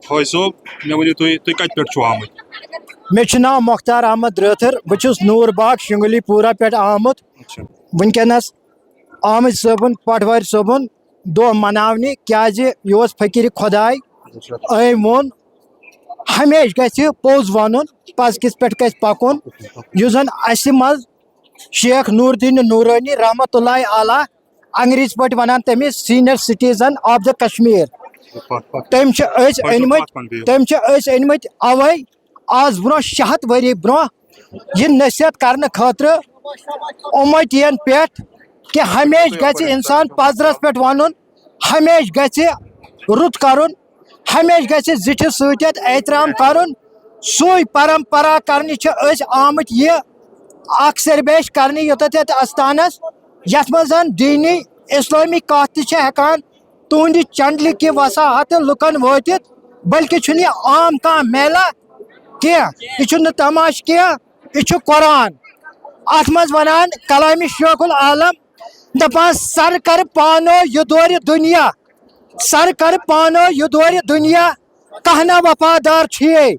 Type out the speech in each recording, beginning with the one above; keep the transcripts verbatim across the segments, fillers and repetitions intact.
فٲیِز صٲب، مےٚ ؤنِو تُہۍ، تُہۍ کَتہِ پٮ۪ٹھ چھِو آمٕتۍ؟ مےٚ چھُ ناو مۄختار احمد رٲتھٕر۔ بہٕ چھُس نوٗر باغ شنگلی پورہ پٮ۪ٹھ آمُت۔ اچھا۔ وٕنکیٚنَس آمٕتۍ صٲبُن، پٹوارِ صٲبُن دۄہ مناونہِ، کیازِ یہِ اوس فقیٖر خۄداے۔ أمۍ ووٚن، ہمیشہِ گژھِ پوٚز وَنُن، پزکِس پٮ۪ٹھ گژھِ پَکُن۔ یُس زَن اَسہِ منٛز شیخ نوٗر دیٖن نوٗرٲنی رحمتہ اللہ علیہ، انگریزی پٲٹھۍ وَنان تٔمِس senior citizen of the Kashmir، تٔمۍ چھِ أسۍ أنۍ مٕتۍ، تٔمۍ چھِ أسۍ أنۍ مٕتۍ اَوَے آز برونٛہہ شےٚ ہَتھ ؤری برونٛہہ یہِ نصیحت کرنہٕ خٲطرٕ اُمتی ین پٮ۪ٹھ کہِ ہمیشہِ گژھِ انسان پزرس پٮ۪ٹھ ونُن، ہمیشہِ گژھِ رُت کرُن، ہمیشہِ گژھِ زِٹھِس سۭتۍ احترام کرُن۔ سُے پرمپرا کرنہِ چھِ أسۍ آمٕتۍ یہِ اکھ سربیش کرنہِ یوٚتتھ یتھ استانس، یتھ منٛز زن دیٖنی اسلٲمی کتھ تہِ چھِ ہٮ۪کان تُہنٛدِ چینلہِ کہِ وساحتہٕ لُکن وٲتِتھ، بلکہِ چھُنہٕ یہِ عام کانٛہہ میلہ کینٛہہ، یہِ چھُنہٕ تماشہٕ کینٛہہ، یہِ چھُ قرآن۔ اتھ منٛز ونان کلامِ شیخ العالم، دپان، سر کر پانو یہِ دورِ دُنیا، سر کر پانو یہِ دورِ دُنیا، کانٛہہ نہ وفادار چھُے۔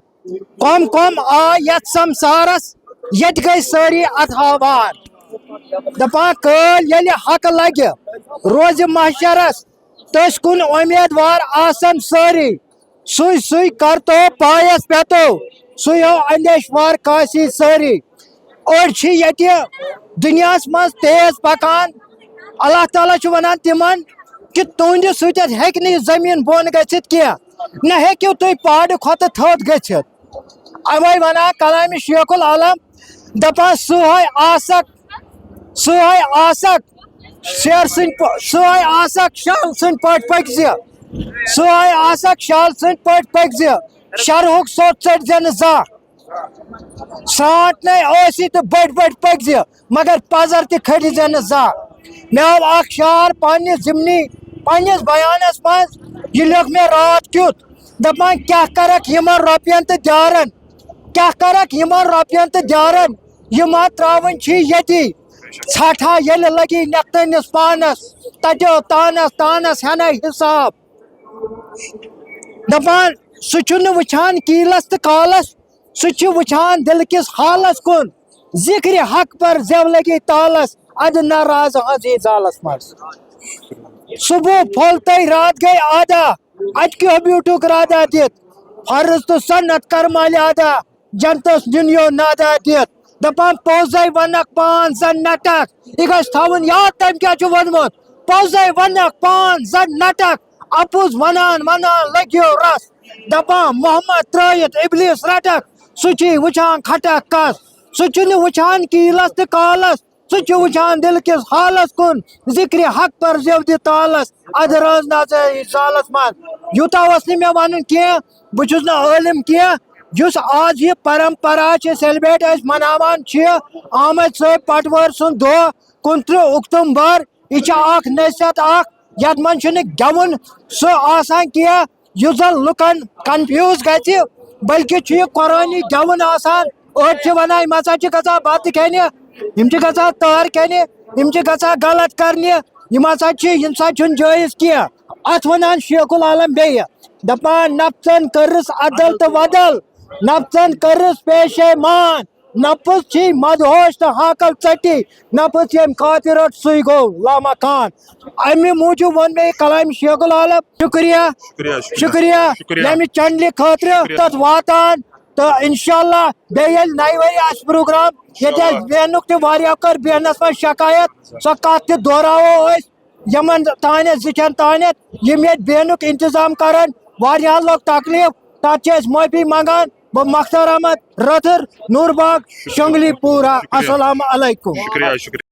کم کم آے یتھ سمسارس، ییٚتہِ گٔے سٲری اتھ آوار۔ دپان، کٲلۍ ییٚلہِ حق لگہِ روزِ محشرس، تٔسۍ کُن امیدوار آسن سٲری۔ سُے سُے کرتو پایس پٮ۪تو، سُے ہو اندیشوار کاسی سٲری۔ أڑۍ چھِ ییٚتہِ دُنیاہس منٛز تیز پکان۔ اللہ تعالیٰ چھُ ونان تِمن کہِ تُہنٛدِ سۭتۍ ہیٚکہِ نہٕ یہِ زٔمیٖن بۄن گٔژھِتھ کینٛہہ، نہ ہیٚکِو تُہۍ پہاڑٕ کھۄتہٕ تھوٚد گٔژھِتھ۔ اوے ونان کلامِ شیخ العالم، دپان، سُہے آسکھ، سُہے آسکھ شیر سٕنٛدۍ پٲ-، سُہے آسکھ شال سٕنٛدۍ پٲٹھۍ پٔکۍ زِ، سُہے آسکھ شال سٕنٛدۍ پٲٹھۍ پٔکۍ زِ، شرہُک سوٚت ژٔٹۍ زِ نہٕ زانٛہہ۔ سرانٛٹھ نے ٲسی تہٕ بٔڑۍ بٔڑۍ پٔکۍ زِ، مگر پزر تہِ کھٔٹۍ زِ نہٕ زانٛہہ۔ مےٚ آو اکھ شعر پننہِ ضمنی، پننِس بیانس منٛز، یہِ لیوٚکھ مےٚ راتھ کیُتھ۔ دپان، کیٛاہ کرکھ یِمن رۄپین تہٕ دیارن، کیٛاہ کرکھ یِمن رۄپین تہٕ دیارن، یِم ما تراوٕنۍ چھی ییٚتی۔ ژھٹھ ہا ییٚلہِ لگی نٮ۪کتٲنِس پانس، تتیو تانس تانس ہٮ۪نے حساب۔ دپان، سُہ چھُنہٕ وٕچھان کیلس تہٕ کالس، سُہ چھُ وٕچھان دِلہٕ کِس حالس کُن۔ ذکرِ حق پر زٮ۪و لگی تالس، ادٕ ناراض ہنٛز یی زالس منٛز۔ صبح پھوٚل تہٕ راتھ گٔے آدا، اتہِ کیٛاہ بیوٗٹھُکھ رادہ دِتھ؟ فرض تہٕ سنت کر مالہِ ادا، جنتس نیُن یو نادا دِتھ۔ دپان، پوٚزے ونکھ پان زن نٹکھ، یہِ گژھِ تھاوُن یاد تٔمۍ کیٛاہ چھُ ووٚنمُت۔ پوٚزے ونکھ پان زن نٹکھ، اپُز ونان ونان لگیو رس۔ دپان، محمد ترٲیِتھ ابلیس رٹکھ، سُہ چھُے وٕچھان کھٹکھ کس، سُہ چھُنہٕ وٕچھان کیلس تہٕ کالس، سُہ چھُ وٕچھان دِل کِس حالس کُن۔ ذکرِ حق پر زٮ۪و دِ تالس، ادٕ رٲز نہ ژٕ یہِ زالس منٛز۔ یوٗتاہ اوس نہٕ مےٚ ونُن کینٛہہ، بہٕ چھُس نہٕ عٲلِم کینٛہہ۔ یُس آز یہِ پرمپرا چھِ، سیلبریٹ أسۍ مناوان چھِ، احمد صٲب پٹوٲرۍ سُنٛد دۄہ، کُنترٕہ اکتومبر، یہِ چھِ اکھ نصیحت اکھ، یتھ منٛز چھُنہٕ گٮ۪وُن سُہ آسان کینٛہہ یُس زن لُکن کنفیوز گژھِ، بلکہِ چھُ یہِ قرآنی گٮ۪وُن آسان۔ أڑۍ چھِ ونان، یِم ہسا چھِ گژھان بتہٕ کھٮ۪نہِ، یِم چھِ گژھان تٔہر کھٮ۪نہِ، یِم چھِ گژھان غلط کرنہِ، یِم ہسا چھِ، یِم ہسا چھُنہٕ جٲیز کینٛہہ۔ اتھ ونان شیخ العالم بیٚیہِ، دپان، نفژن کٔرٕس عدل تہٕ ودل، نفژن کٔرٕس پیشے مان، نفس چھی مدہوش تہٕ ہاکل ژٹی، نفس ییٚمۍ خاطر رٔٹ سُے گوٚو لامکان۔ امہِ موٗجوٗب ووٚن مےٚ یہِ کلام شیخ العالم۔ شُکریہ، شُکریہ، شُکریہ۔ شُکریہ، شُکریہ۔ ییٚمہِ چینلہِ خٲطرٕ شُکریہ۔ تتھ واتان۔ تہٕ انشاءاللہ بیٚیہِ ییٚلہِ نَیہِ ؤری آسہِ پروگرام، ییٚتہِ آسہِ بیٚہنُک تہِ واریاہو کٔر بیٚہنس منٛز شکایت، سۄ کتھ تہِ دۄہراوو أسۍ۔ یِمن تانٮ۪تھ زِٹھٮ۪ن تانٮ۪تھ یِم ییٚتہِ بیٚہنُک انتظام کرن، واریاہن لوٚگ تکلیف، تتھ چھِ أسۍ معٲفی منگان۔ بہٕ مۄختار احمد رٲتھٕر، نوٗر باغ، شنگلی پورہ۔ شُکریہ۔ السلام علیکم۔ شُکریہ، شُکریہ۔